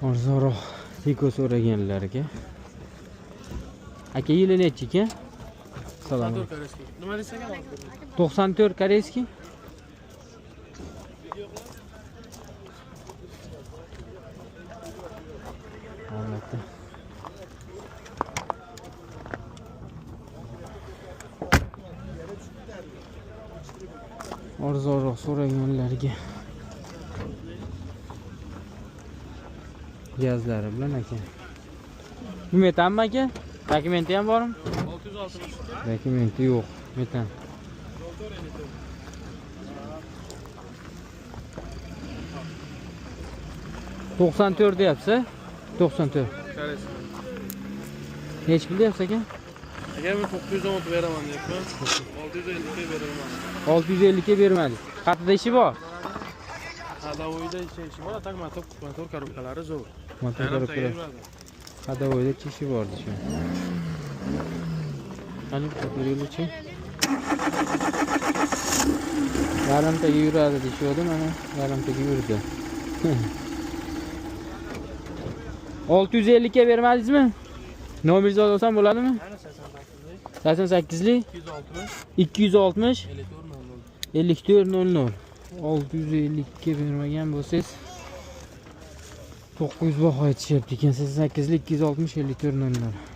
Arzonroq Tiko so'raganlarga. Aka, yili nechi ekan? Salom. Nima desak ekan? 94 koreyskiy. Albatta. Arzonroq so'raganlarga gazlari bilan aka. Bu metanmi aka? Dokumenti ham bormi? 662. Dokumenti yo'q, metan. 94 deyapsiz? 94. Koreyskiy. Nechi pul deyapsiz aka? Aka, men 910 beraman deyapman. 650 ga beraman. 650 ga bermadik. Qatida ishi bor? Ходовой da ishi bor, так motor korobkalari zo'r. Motor korobkalari. Ходовой da ishi bor shu. Qani ko'ringlarchi. Yarimtaga yuradi deyishadi, mana yarimtaga yurdi. 650 ga bermadingizmi? Nomeringizni olsam bo'ladimi? 88lik 260 54 00. 650 ga bermagan bo'lsangiz 900 baho aytishyapti ekan. 88lik 260 54 00.